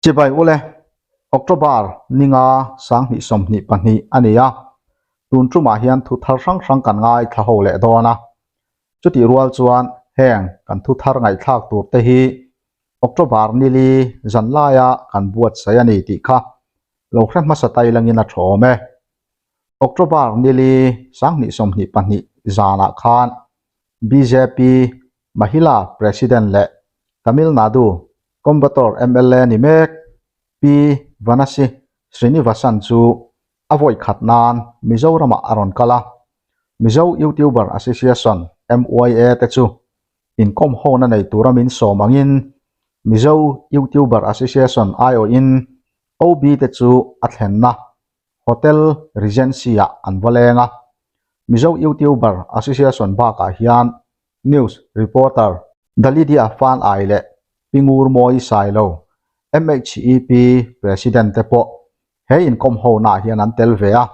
Chibai ule, October ninga 2022 a ni a, tun tumah hian thu thar hrang hrang kan ngaithla ho leh dawn a. Chutih rual chuan heng kan thu thar ngaihthlak tur te hi October nili zan laia kan buatsaih a ni tih kha lo hre hmasa tai langin a thawm e. October nili 2022 zanah khan bjp Mahila President leh Tamil Nadu Coimbatore mla ni mek Pi Vanasi Srinivasan chu a vawi khat nan Mizoramah a rawn kal a. Mizo YouTuber Association, MYA, te chu inkawm hona nei tura min sawm angin Mizo YouTuber Association aiawhin OB te chu a thlenna Hotel Regency-ah an va leng a. Mizo YouTuber Association bakah hian News Reporter Dalidia Fanai leh Pi Ngurmawi Sailo, MHEP President te pawh he inkawm honaah hian an tel ve a,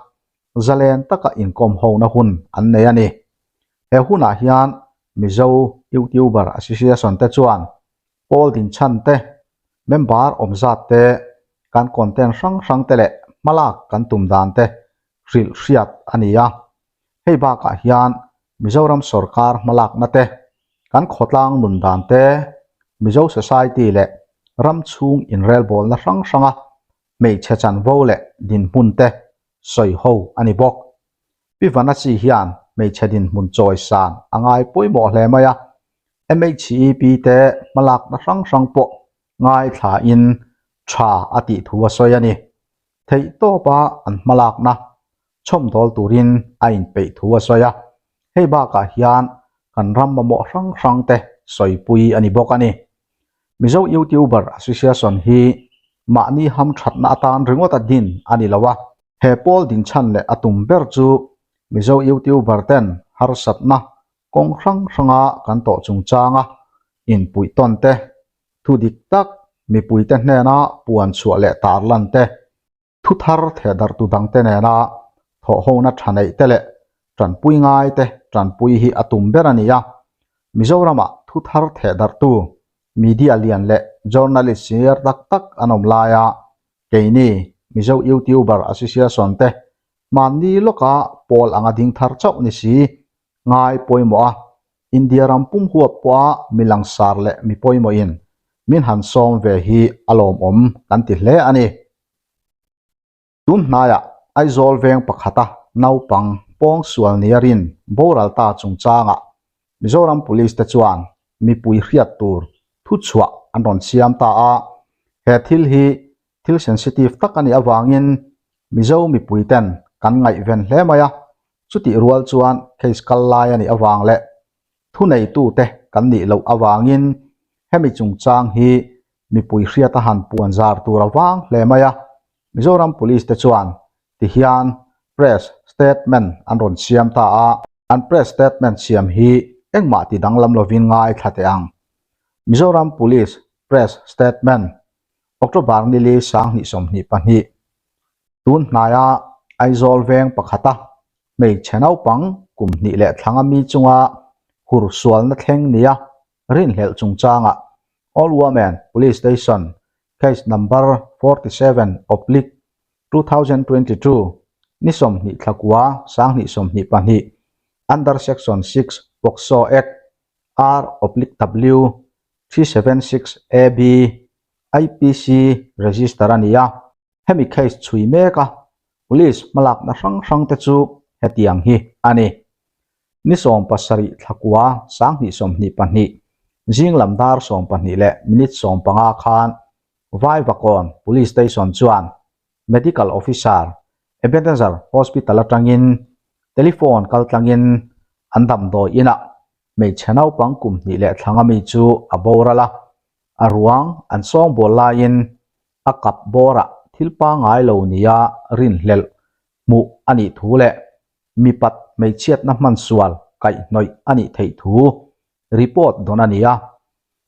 zalen taka inkawm hona hun an nei a ni. He hunah hian Mizo YouTuber Association te chuan pawl dinchhan te, member awm zat te, kan content hrang hrang te leh hmalak kan tum dan te hrilh hriat a ni a. Hei bakah hian Mizoram sawrkar hmalakna te, kan khawtlang nun dan te, Mizo society leh ram chhung inrelbawlna hrang hranga hmeichhe chanvo leh dinhmun te sawi ho a ni bawk. Pi Vanasi hian hmeichhe dinhmun chawi san a ngai pawimawh hle mai a, MHEP te hmalakna hrang hrang pawh ngaithlain tha a tih thu a sawi a ni. Theih tawpa an hmalakna chhawmdawl turin a inpeih thu a sawi a, hei bakah hian kan ram mamawh hrang hrang te sawipui a ni bawk a ni. Mizo YouTuber Association hi mahni hamthatna atan ringawt a din a ni lo a, he pawl dinchhan leh a tum ber chu Mizo YouTuber ten harsatna kawng hrang hranga kan tawh chungchanga inpuih tawn te, thu dik tak mipuite hnena puan chhuah leh tarlan te, Thu thar thehdarhtu dangte nena thawhhona tha neih te leh tanpui ngai te tanpui hi a tum ber a ni a. Mizoramah thu thar thehdarhtu media lian leh journalist senior tak tak an awm laia keini Mizo YouTuber Association te hmanni lawka pawl anga ding thar chauh ni si ngai pawimawh a, India ram pum huap pawha mi langsar leh mi pawimawhin min han sawm ve hi a lawmawm kan ti hle a ni. Tun hnaiah Aizawl veng pakhata naupang pawng sual nia rin boral ta chungchangah Mizoram Police te chuan mipui hriat tur thuchhuah an rawn siam ta a, he thil hi thil sensitive tak a nih avangin Mizo mipui ten kan ngaihven hle mai a, chutih rual chuan case kal lai a nih avang leh thuneitute kan nih loh avangin hemi chungchang hi mipui hriat a han puan zar tur a vang hle mai a, Mizoram Police te chuan tihian press statement an rawn siam ta a, an press statement siam hi engmah ti danglam lovin ngaithla teh ang. Mizoram Police Press Statement, October nili 2022, Tun hnaia Aizawl veng pakhata hmeichhe naupang kum hnih leh thlanga mi chunga hur sualna thleng nia rinhlelh chungchangah All Women Police Station Case Number 47/2022 ni 20 thla kua 2022 Under Section 6 POCSO Act R/W 376 AB IPC register a ni a. Hemi case chhui mek a, police hmalakna hrang hrang te chu hetiang hi a ni. Ni 70 thla kua 2022 zing lam dar 12 leh minute 15 khan Vaivakawn Police Station chuan Medical Officer Ebenezer Hospital atangin telephone kaltlangin an damdawi inah hmeichhe naupang kum hnih leh thlanga mi chu a boral a, a ruang an sawngbawl laiin a kap bawrah thil pangngai lo nia rinhlelh hmuh a nih thu leh mipat hmeichhiatna hmansual kaihhnawih a nih theih thu report dawn a ni a,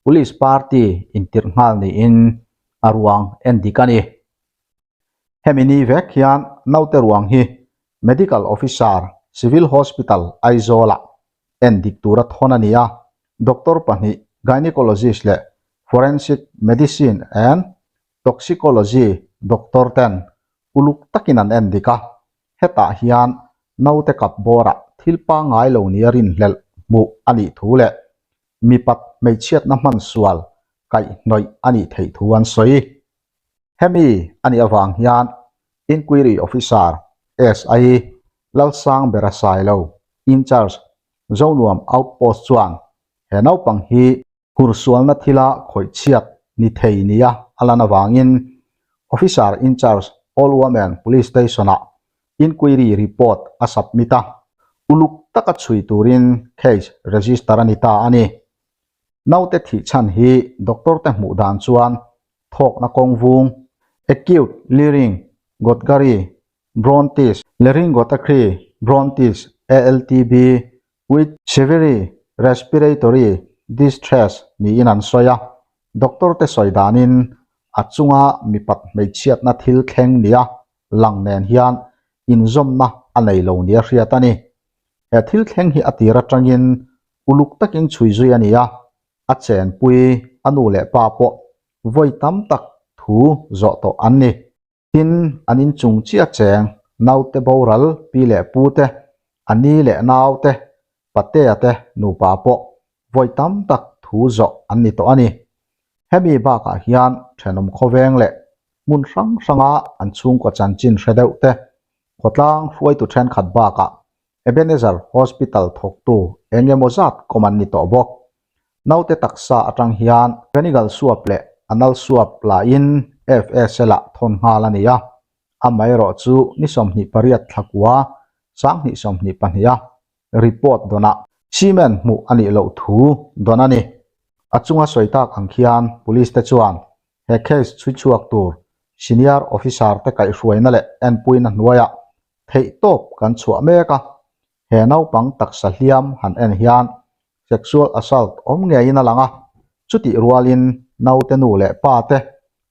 Police party intirh nghal niin a ruang en dik a ni. Hemi ni vek hian naute ruang hi Medical Officer, Civil Hospital, Aizawl-ah en dik tura thawn a ni a, doctor pahnih, gynecologist leh forensic medicine and. Toxicology doctor ten uluk takin an en dik a, hetah hian naute kap bawrah thil pangngai lo nia rinhlelh hmuh a nih thu leh mipat hmeichhiatna hman sual kaihhnawih a nih theih thu an sawi. Hemi a nih avang hian Inquiry Officer SI Lalsangbera Sailo, Incharge, Zonuam Outpost chuan he naupang hi Hursualna thila khawih chhiat ni thei nia a lan avangin Officer in Charge All Women Police Station-ah inquiry report a submit a, uluk taka chhui turin case register a ni ta a ni. Naute thih chhan hi doctor te hmuh dan chuan thawkna kawng vung, acute leering Godgari bronchitis, Laryngotrachea bronchitis, ALTB, With severe respiratory distress niin an sawi a, doctor te sawi danin a chunga mipat hmeichhiatna thil thleng nia lang nen hian inzawmna a nei lo nia hriat a ni. He thil thleng hi a tir atangin uluk takin chhui zui a ni a, a chenpui a nu leh pa pawh vawi tam tak thu zawh tawh an ni. Tin, an inchung chiah cheng, naute boral, pi leh pu te, a ni leh nau te, patea te nupa pawh vawi tam tak thu zawh an ni tawh a ni. Hemi bakah hian thenawm khawveng leh hmun hrang hranga an chhungkaw chanchin hre deuh te, khawtlang hruaitu thenkhat bakah Ebenezer Hospital thawktu eng emaw zat kawm an ni tawh bawk. Naute taksa atang hian Venigal suap leh Anal suap lahin FSL ah thawn nghal a ni a, amaherawh chu ni 28 thlakua 2022 a report dawnah cement hmuh a nih loh thu dawn a ni. A chunga sawi tak ang khian Police te chuan he case chhui chhuak tur Senior Officer te kaihhruaina leh enpuina hnuaiah theihtawp kan chhuah mek a, he naupang taksa hliam han en hian sexual assault awm ngeiin a lang a, chutih rualin naute nu leh pa te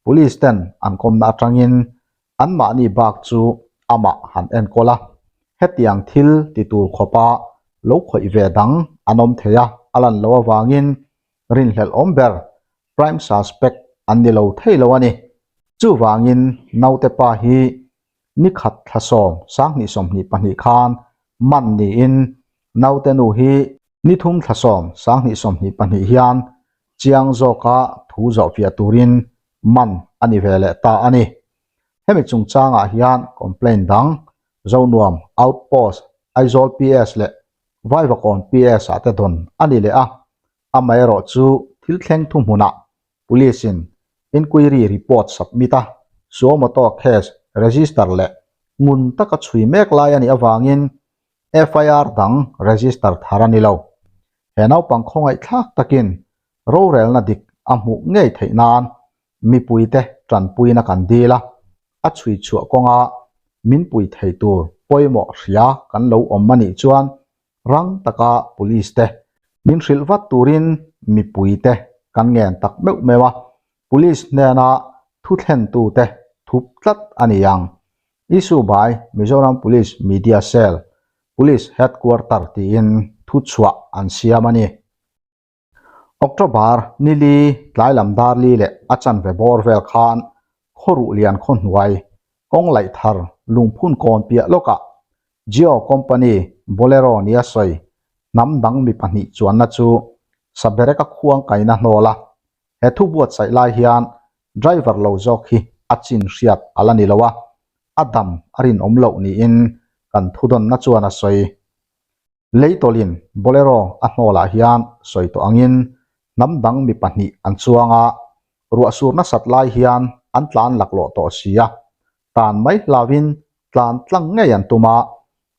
police ten an kawmna atangin anmahni bak chu amah han enkawl a, hetiang thil ti tur khawpa lo khawih ve dang an awm thei a, a lan loh avangin rinhlelh awm ber prime suspect an ni lo thei lo a ni. Chuvangin naute pa hi Ni khat thla sawm 2022 khan man niin naute nu hi ni thum thla sawm 2022 hian chiang zawka thu zawhfiah turin man a ni ve leh ta a ni. Hemi chungchangah hian complaint dang Zonuam Outpost, Aizawl PS leh Vaivakawn PS ah te dawn a ni leh a, amaherawhchu thil thleng thuhmunah Police in inquiry report submit a, suo moto case register leh ngun taka chhui mek lai a nih avangin FIR dang register thar a ni lo. He naupang khawngaihthlak takin rorelna dik a hmuh ngei theih nan mipuite tanpuina kan dil a, a chhui chhuah kawnga min pui thei tur pawimawh hria kan lo awm a nih chuan Rang taka police te min hrilh vat turin mipui te kan ngen tak meuh meuh a, police hnena thu thlentu te thup tlat a ni ang. Issue by Mizoram Police Media Cell, Police Headquarter tiin thu chhuah an siam a ni. October nili tlai lam dar li leh a chanve bawr vel khan khawruh lian khaw hnuai kawng laih thar lungphun kawn piah lawkah Jio company Bolero nia sawi hnam dang mi pahnih chuanna chu Sabereka khuang kaina hnawl a. He thu buatsaih lai hian driver lo zawk hi a chin hriat a la ni lo a, a dam a rinawm loh niin kan thudawnna chuan a sawi. Leitawlin Bolero a hnawlah hian sawi tawh angin hnam dang mi pahnih an chuang a, ruah sur nasat lai hian an tlan laklawh tawh si a, tan mai hlauhin tlan tlang ngei an tum a,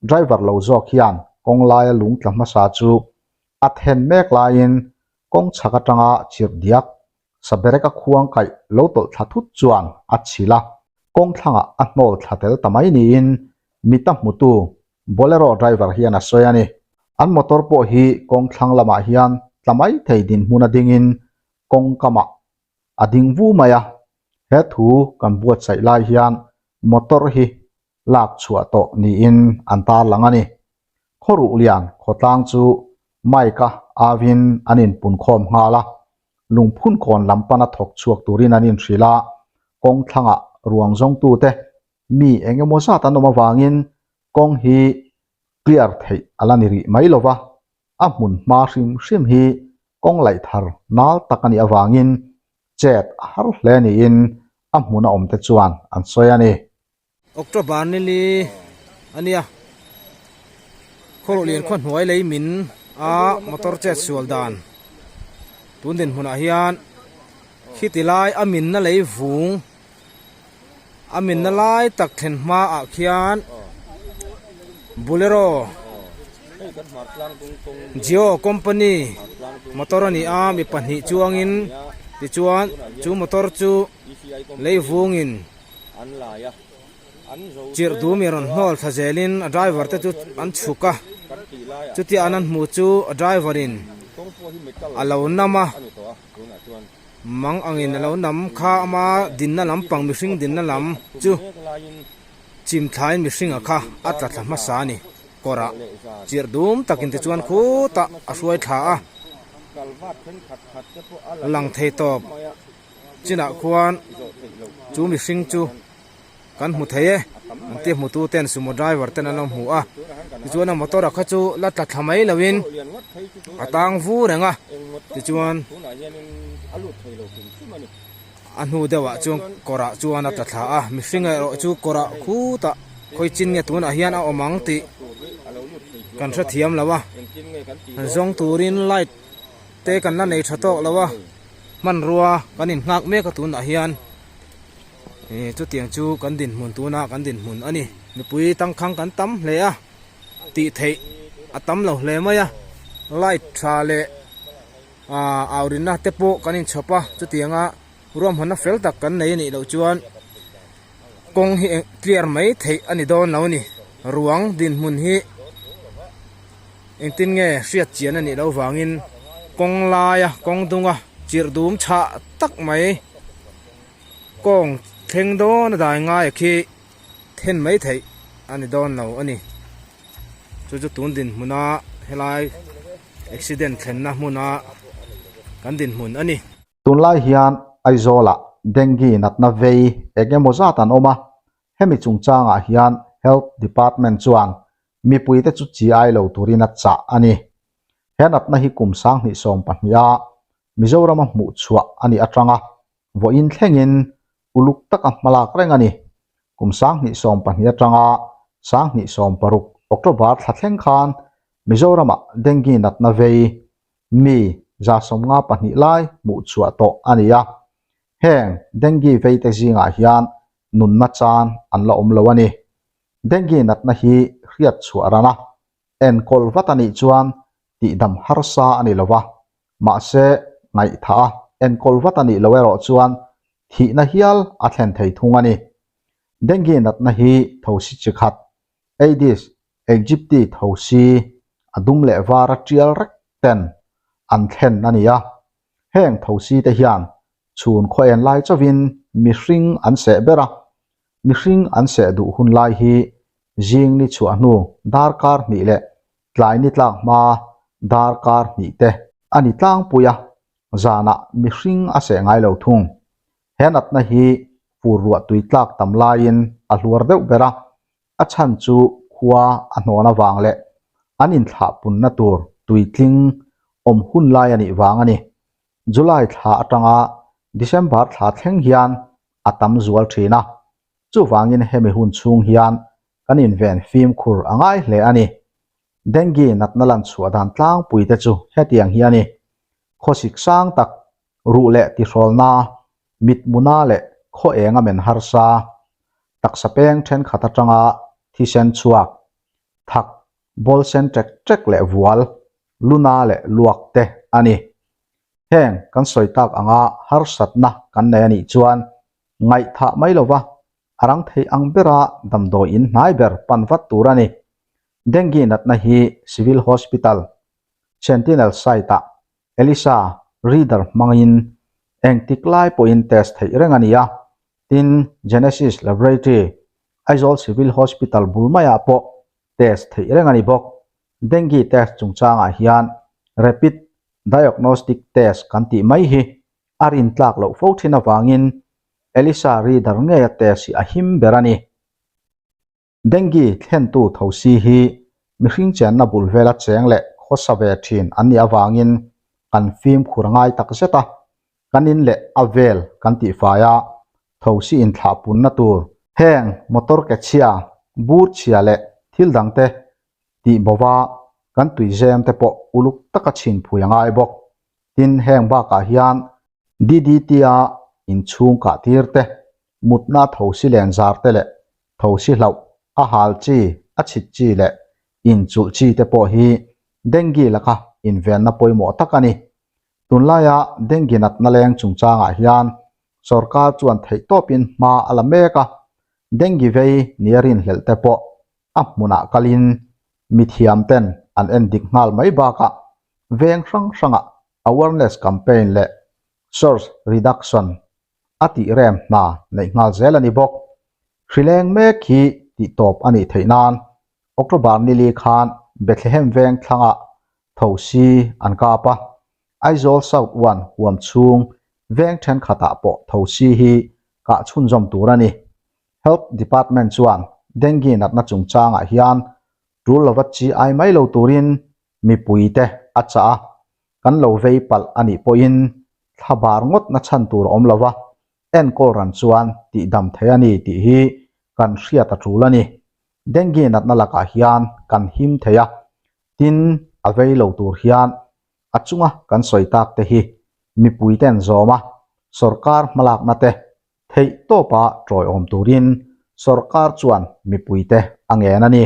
driver lo zawk hian kawng laia lung tla hmasa chu a then mek laiin kawng chhak atanga chirh diak Sabereka khuang kaih lo tawlh thla thut chuan a chhilh a, kawng thlangah a hnawl thla tel ta mai niin mita hmutu Bolero driver hian a sawi a ni. An motor pawh hi kawng thlang lamah hian tla mai thei dinhmun a dingin kawng kamah a ding vu mai a, he thu kan buatsaih lai hian motor hi lak chhuah tawh niin an tarlang a ni. Khawruh lian khawtlang chu Mike-a avin an inpunkhawm nghal a, lungphun kawn lam pana thawk chhuak turin an inhrilh a. Kawng thlangah ruang zawngtute mi eng emaw zat an awm avangin kawng hi clear theih a la ni rih mai lo va, a hmun hma hrim hrim hi kawng laih thar nal tak a nih avangin chet a har hle niin a hmuna awmte chuan an sawi a ni. October nili a nia, Khawruhlian khaw hnuai lei min a motor chet sual dan tun dinhmunah hian khiti lai a minna lei vung a minna lai tak thlen hmaah khian Bolero Jio company motor a ni a mi pahnih chuangin tichuan chu motor chu lei vungin chirh dum in rawn hnawl thla zelin a driver te chu an chhuk a chutia an an hmuh chu a driver in a lo nam a mang angin a lo nam kha ama dinna lampang mihring dinna lam chu chim thlain mihring a kha a tla thla hmasa a ni kawrah chirh dum takin tichuan khutah a hruai thla a lang thei tawp. Chinah khuan chu mihring chu kan hmu thei e an tia hmutu ten sumo driver ten an lo hmu a tichuan a motor a kha chu la tla thla mai lo in a tang vu reng a tichuan a hnu deuh ah chuan kawr ah chuan a tla thla a mihring erawh chu kawr ah khutah khawi chin nge tunah hian a awm ang tih kan hrethiam lo a zawng turin light te kan la nei tha tawk lo a. Hmanrua kan innghak mek a tunah hian ih chutiang chu kan dinhmun tuna kan dinhmun a ni. Mipui tangkhang kan tam hle a, tih theih a tam lo hle mai a, light tha leh ah aurinna te pawh kan inchhawp a, chutianga ruahmanna fel tak kan nei a nih loh chuan kawng hi clear mai theih a ni dawn lo a ni. Ruang dinhmun hi. Engtin nge hriat chian a nih loh vangin kawng laia kawng dunga chirh dum chhah tak mai kawng thleng dawn a dai ngai a khi then mai theih a ni dawn lo a ni. Chu chu tun dinhmuna helai accident thlenna hmuna kan dinhmun a ni. Tunlai hian Aizawlah dengue natna vei eng emaw zat an awm a, hemi chungchangah hian Health Department chuan mipuite chu chi ai lo turin a chah a ni. He natna hi kum 2012 a Mizorama hmuh chhuah a nih atanga vawiin thlengin uluk taka hmalak reng a ni. Kum 2012 atanga 2016 October thla thleng khan Mizorama dengue natna vei mi 52 lai hmuh chhuah tawh a ni a. Heng dengue veite zingah hian nunna chan an la awm lo a ni. Dengue natna hi hriat chhuah ran a, enkawl vat a nih chuan tihdam harsa a ni lo va, mahse ngaihthah a enkawl vat a nih loh erawh chuan thihna hial a thlen thei thung a ni. Dengue natna hi thosi chi khat, Aedes aegypti thosi a dum leh var a tial rek ten an thlen a ni a, heng thosi te hian chhun khaw en lai chauhin mihring an seh ber a, Mihring an seh duh hun lai hi zing ni chhuah hnu darkar hnih leh tlai ni tlak hma darkar hnih te a ni tlangpui a, zanah mihring a seh ngai lo thung. He natna hi fur ruah tui tlak tam laiin a hluar deuh ber a, a chhan chu khua a hnawn avang leh an inthlah punna tur tuitling awm hun lai a nih vang a ni. July thla atanga December thla thleng hian a tam zual thin a, chuvangin hemi hun chhung hian kan inven fimkhur a ngai hle a ni. Dengue natna lan chhuah dan tlangpui te chu hetiang hi a ni, khawsik sang tak, ruh leh tihrawlna, mitmuna leh khaw eng a men harsa, taksa peng thenkhat atanga thisen chhuak, thak, bawl sen ṭek ṭek leh vual, luna leh luak te a ni. Heng kan sawi tak anga harsatna kan nei a nih chuan ngaihthah mai lova a rang thei ang bera damdawi in hnai ber pan vat tur a ni. Dengue natna hi Civil Hospital, Sentinel site-ah Elisa reader hmangin engtik lai pawhin test theih reng a ni a, tin Genesis Laboratory, Aizawl Civil Hospital bul maiah pawh test theih reng a ni bawk. Dengue test chungchangah hian rapid diagnostic test kan tih mai hi a rintlak loh fo thin avangin. Elisa reader ngeia test hi a him ber a ni. Dengue thlentu thosi hi mihring chenna bul vela cheng leh khawsa ve thin an nih avangin kan fimkhur a ngai tak zet a, kan in leh a vel kan tihfai a, thosi inthlahpunna tur heng motor ke chhia, bur chhia leh thil dangte tih bova kan tuizem te pawh uluk taka chhinphui a ngai bawk. Tin, heng bakah hian DDT-a inchhung kah tir te, mutna thosi len zar te leh thosi hlauh a hal chi, a chhit chi leh inchulh chi te pawh hi dengue laka invenna pawimawh tak a ni. Tunlaia dengue natna leng chungchangah hian sorkar chuan theihtawpin hma a la mek a, dengue vei nia rinhlelh te pawh a hmunah kalin mithiam ten an en dik nghal mai bakah veng hrang hrangah awareness campaign leh source reduction a tih rem hna neih nghal zel a ni bawk. Hrileng mek hi tih tawp a nih theih nan October nili khan Bethlehem veng thlangah thosi an kap a, Aizawl South One huam chhung veng thenkhatah pawh thosi hi kah chhunzawm tur a ni. Health Department chuan dengue natna chungchangah hian tul lova chi ai mai lo turin mipuite a chah a, kan lo vei palh a nih pawhin thla bar ngawtna chhan tur a awm lo va, enkawl ran chuan tihdam thei a ni tih hi kan hriat a tul a ni. Dengue natna lakah hian kan him thei a, tin a vei lo tur hian a chunga kan sawi tak te hi mipuiten zawm a, sorkar hmalakna te Theih tawpa tawiawm turin sorkar chuan mipuite a ngen a ni.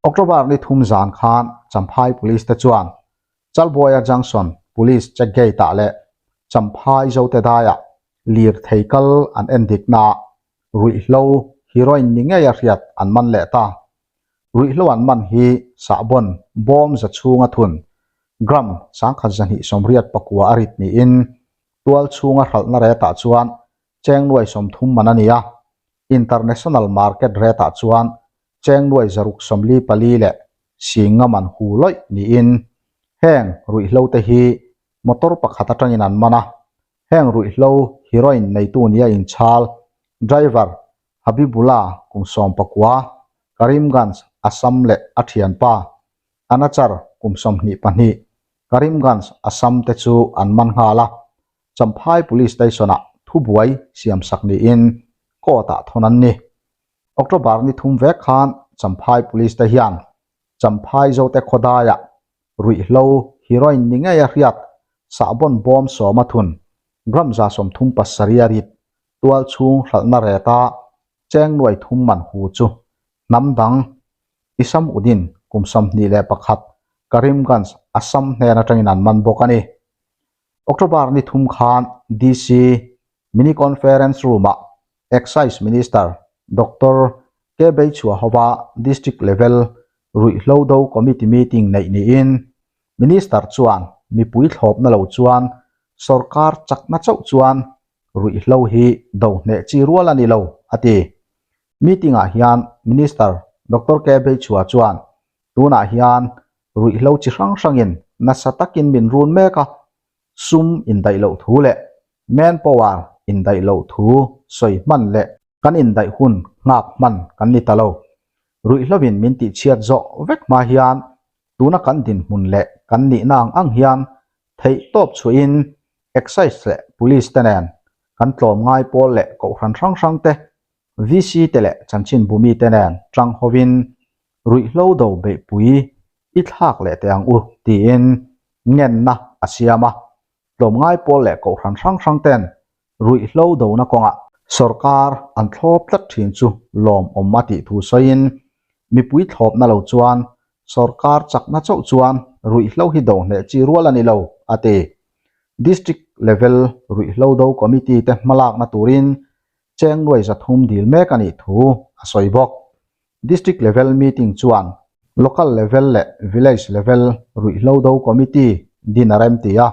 October ni thum zan khan Champhai Police te chuan Chalbuaia Junction Police check gate-ah leh Champhai Zote daiah lirthei kal an en diknaah ruihhlo heroin ni ngeia hriat an man leh ta. Ruihhlo an man hi sahbawn bawm za chhunga thun gram 1284 a rit niin tual chhunga hralhna retah chuan cheng nuai 30 man a ni a, international market retah chuan cheng nuai 644 leh Singa man hu lawih niin heng ruihhlo te hi motor pakhat atangin an man a, heng ruihhlo heroin neitu nia inchhal driver Habibullah kum 19, Karimganj, Assam leh a thianpa Anachar kum 22, Karimganj, Assam te chu an man nghal a, Champhai Police Station-ah thubuai siamsak niin court-ah thawn an ni. October ni thum vek khan Champhai Police te hian Champhai Zote khawdaiah ruihhlo heroin ni ngeia hriat sahbawn bawm sawma thun gram 37 a rit tual chhung hralhna reta cheng nuai thum man hu chu hnam dang Isam Udin kum 21 Karimganj Assam hnen atangin an man bawk a ni. October ni thum khan DC Mini Conference Room-ah Excise Minister Doctor K Beichhuahova District Level Ruihhlo Do Committee Meeting neih niin Minister chuan mipui thlawpna lo chuan sorkar chakna chauh chuan ruihhlo hi do hneh chi rual a ni lo, a ti. Meeting-ah hian Minister Doctor K Beichhua chuan tunah hian ruihhlo chi hrang hrangin nasa takin min run mek a, sum indaih loh thu leh manpower indaih loh thu sawi hman leh kan indaih hun nghak hman kan ni ta lo. Ruihhlovin min tihchhiat zawh vek hma hian tuna kan dinhmun leh kan nihna ang ang hian theih tawp chhuahin Excise leh Police te nen kan tlawmngai pawl leh kohhran hrang hrang te, VC te leh chanchinbu mi te nen tang hovin ruihhlo do beihpui i thlak leh teh ang u tiin ngenna a siam a. Tlawmngai pawl leh kohhran hrang hrang ten ruihhlo dona kawngah sorkar an thlawp tlat thin chu lawmawm a tih thu sawiin mipui thlawpna lo chuan sorkar chakna chauh chuan ruihhlo hi do hneh chi rual a ni lo a ti. District level ruihhlo do committee te hmalakna turin cheng nuai 300 dil mek a nih thu a sawi bawk. District level meeting chuan local level leh village level ruihhlo do committee din a rem ti a.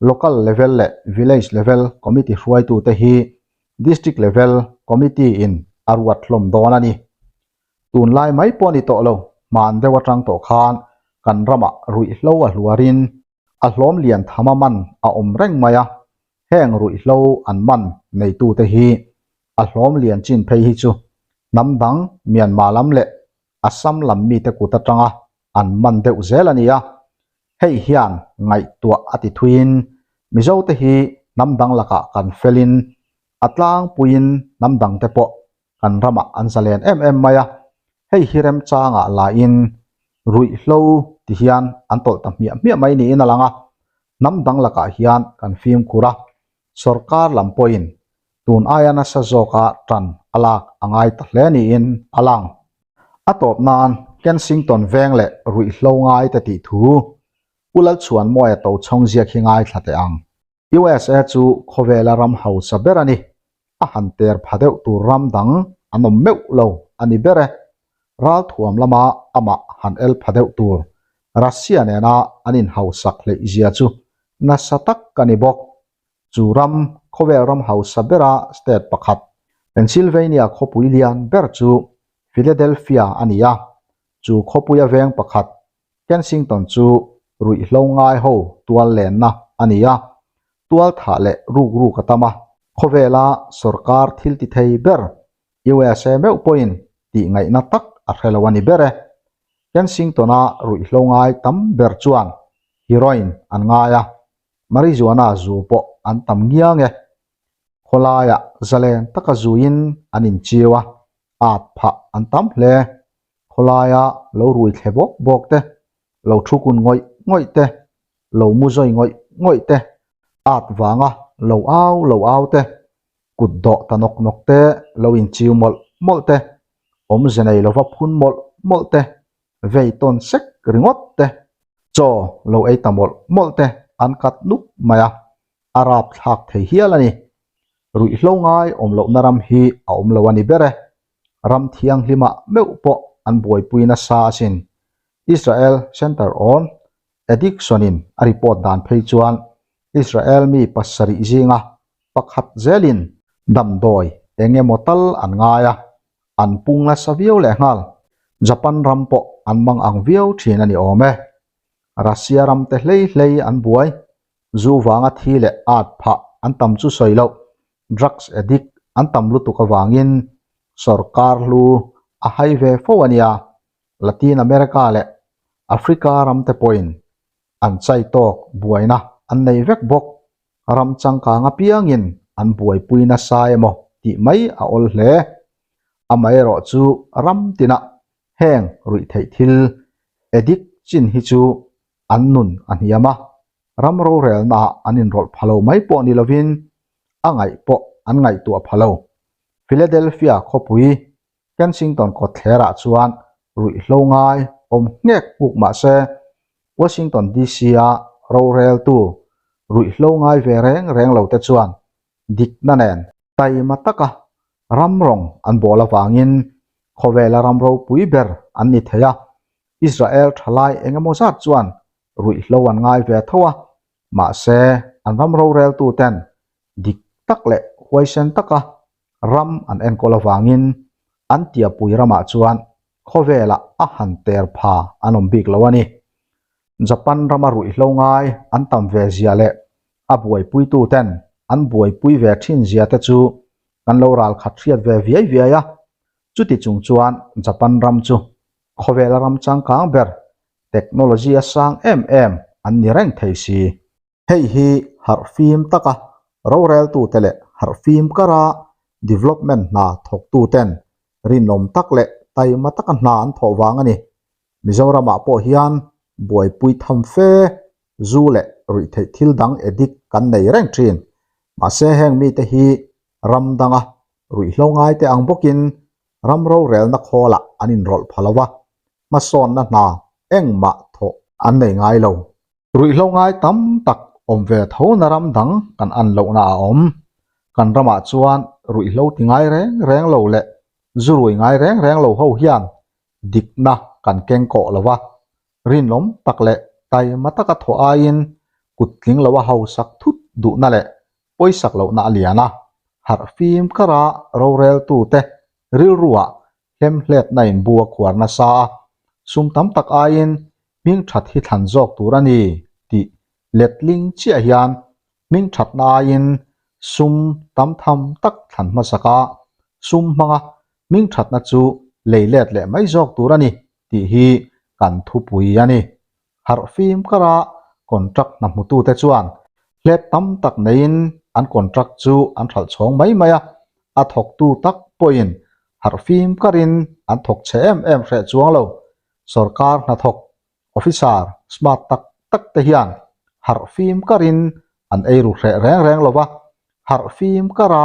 Local level leh Village level committee hruaitute hi District level committee in a ruat hlawm dawn a ni. Tunlai mai pawh a ni tawh lo, hman deuh atang tawh khan kan ramah ruihhlo a hluarin a hlawm lian tham a man a awm reng mai a, heng ruihhlo an man neitute hi a hlawm lian chin phei hi chu hnam dang Myanmar lam leh Assam lam mite kut atanga an man deuh zel a ni a, hei hian ngaihtuah a ti thuiin Mizote hi hnam dang lakah kan felin a tlangpuiin hnam dangte pawh kan ramah an zalen em em mai a, hei hi remchangah lahin ruihhlo ti hian an tawlh ta hmiah hmiah mai niin a lang a, hnam dang lakah hian kan fimkhur a, sorkar lam pawhin tun aia nasa zawka tan a lak a ngai ta hle niin a lang. A tawp nan Kensington veng leh ruihhlo ngai te tih thu Pu Lalchhuanmawia Tochhawng ziak hi ngaithla teh ang. USA chu khawvela ram hausa ber a ni. A han ter pha deuh tur ram dang an awm meuh lo a ni ber e. Ralthuam lama amah han el pha deuh tur Russia nena an inhausak hleih zia chu nasa tak a ni bawk. Chu ram, khawvel ram hausa bera state pakhat, Pennsylvania khawpui lian ber chu Philadelphia a ni a. Chu khawpuia veng pakhat Kensington chu ruihhlo ngai ho tual lenna a ni a, tual thah leh ruk ruk a tam a. Khawvela sorkar thil ti thei ber USA meuh pawhin tih ngaihna tak a hre lo a ni ber e. Kensington-a ruihhlo ngai tam ber chuan heroin an ngai a, marijuana zu pawh an tam ngiang e. Khawlaiah zalen taka zuin an inchiu a, at phah an tam hle. Khawlaia lo rui thle bawk bawk te, lo thu kun ngawih ngawih te, lo mu zawi ngawih ngawih te, at vanga lo au lo au te, kut dawh ta nawk nawk te, lo inchiu mawlh mawlh te, awmze nei lova phun mawlh mawlh te, vei tawn sek ringawt te, chaw lo ei ta mawlh mawlh te an kat nuk mai a, a rap thlak thei hial a ni. Ruihhlo ngai awm lohna ram hi a awm lo a ni ber e. Ram thianghlimah meuh pawh an buaipui nasa asin. Israel Center on Addiction-in a report dan phei chuan Israel mi pasarih zinga pakhat zelin damdawi eng emaw tal an ngai a, an pung nasa viau lehnghal. Japan ram pawh an mang ang viau thin a ni awm e. Russia ram te hlei hlei an buai, zu vanga thi leh at phah an tam chu sawi loh, drugs addict an tam lutuk avangin sorkar hlu a hai ve fo a nia. Latin America leh Africa ram te pawhin an chai tawk buaina an nei vek bawk. Ram changkang apiangin an buaipui nasa emaw tih mai a awl hle. Amaherawhchu ram tinah heng ruihtheih thil addict chin hi chu an nun a hniam a, ram rorelnaah an inrawlh pha lo mai pawh ni lovin a ngaih pawh an ngaihtuah pha lo. Philadelphia khawpui Kensington kawtthlerah chuan ruihhlo ngai awm nghek hmuk mah se, Washington DC-a roreltu ruihhlo ngai ve reng reng lote chuan dikna nen taima taka ram rawng an bawl avangin khawvela ram ropui ber an ni thei a, Israel thalai eng emaw zat chuan ruihhlo an ngai ve tho a, mahse an ram roreltuten dik tak leh huaisen taka ram an enkawl avangin an tiapui ramah chuan khawvelah a han ter pha an awm bik lo a ni. Japan rama ruihhlo ngai an tam ve zia leh a buaipuituten an buaipui ve thin zia te chu kan lo ralkhat hriat ve viai viai a. Chuti chung chuan Japan ram chu khawvela ram changkang ber, technology a sang em em an ni reng thei si. Hei hi harhfim taka roreltute leh harhfim kara development hna thawktuten rinawm tak leh taima taka hna an thawh vang a ni. Mizoramah pawh hian buaipui tham fe zu leh ruihtheih thil dang addict kan nei reng thin. Mahse heng mite hi ram danga ruihhlo ngaite ang bawkin ram rorelna khawlah an inrawlh pha lo a, hmasawnna hna engmah thawh an nei ngai lo. Ruihhlo ngai tam tak awm ve tho na ram dang kan an lohna a awm. Kan ramah chuan ruihhlo ti ngai reng reng lo leh zu rui ngai reng reng lo ho hian dikna kan keng kawh lo va, rinawm tak leh taima taka thawh aiin Kut tling loa hausak thut duhna leh pawisak lohna a lian a, harh fim kara roreltute rilruah hlemhletna in bu a khuar nasa a, sum tam tak aiin hming that hi thlan zawk tur a ni tih letling chiah hian hming thatna aiin sum tam tham tak thlan hmasak a, sum hmanga hming thatna chu lei let leh mai zawk tur a ni tih hi kan thupui a ni. Harh fim kara contract hna hmutute chuan hlep tam tak neiin an contract chu an hralh chhawng mai mai a, a thawktu tak pawhin harh fim karin an thawk chhe em em hreh chuang lo. Sorkar hnathawk officer smart tak tak te hian harh fim karin an ei ru hreh reng reng lo va, harh fim kara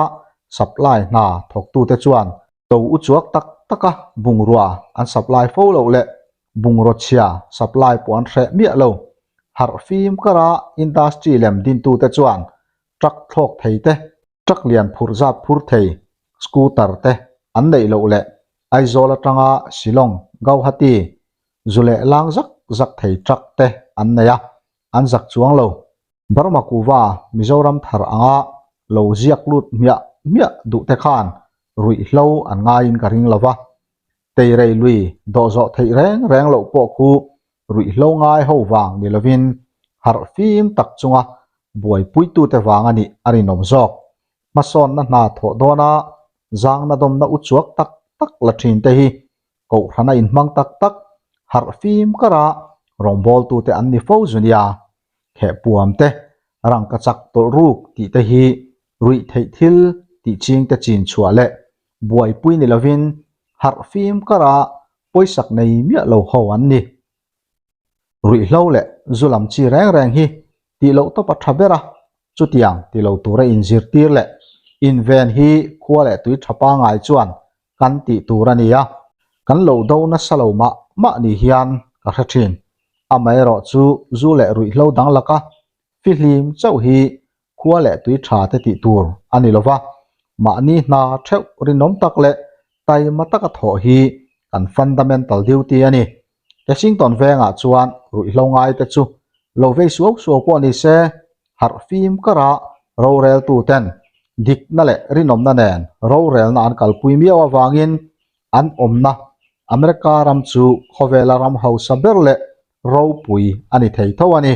supply hna thawktute chuan to u chuak tak taka bungrua an supply fo loh leh bungraw chhia supply pawh an hreh miah lo. Harh fim kara industry lem dintute chuan truck thlawk thei te, truck lian phurh zat phur thei, scooter te an neih loh leh Aizawl atanga Shillong, Gauhati, zu leh lang zak zak thei truck te an nei a, an zak chuang lo. Burma kuva Mizoram thar anga lo ziak lut hmiah hmiah duh te khan ruihhlo an ngaiin ka ring lo va, Teirei lui dawh zawh theih reng reng loh pawh khu ruihhlo ngai ho vang ni lovin harh fim tak chunga buaipuitute vang a nih a rinawm zawk. Hmasawnna hna thawh dawna zangna dawmna u chuak tak tak la thin te hi kohhrana inhmang tak tak harh fim kara rawngbawltute an ni fo zu nia. Khehpuam te, rangkachak tawlh ruk tih te hi ruih theih thil tih chingte chin chhuah leh buaipui ni lovin harh fim kara pawisak nei miah lo ho an ni. Ruihhlo leh zu lam chi reng reng hi tih loh tawp a tha ber a, chutiang ti lo tura inzirtir leh inven hi khua leh tui tha pangai chuan kan tih tur a ni a, kan lo do nasa lo mah mah ni hian ka hre thin. Amaherawh chu zu leh ruihhlo dang laka fihlim chauh hi khua leh tui tha te tih tur a ni lova, mahni hna theuh rinawm tak leh taima taka thawh hi kan fundamental duty a ni. Kensington vengah chuan ruihhlo ngai te chu lo vei suau suau pawh ni se, harh fim kara roreltu ten dikna leh rinawmna nen rorelna an kalpui miau avangin an awmna America ram chu khawvela ram hausa ber leh ropui a ni thei tho a ni.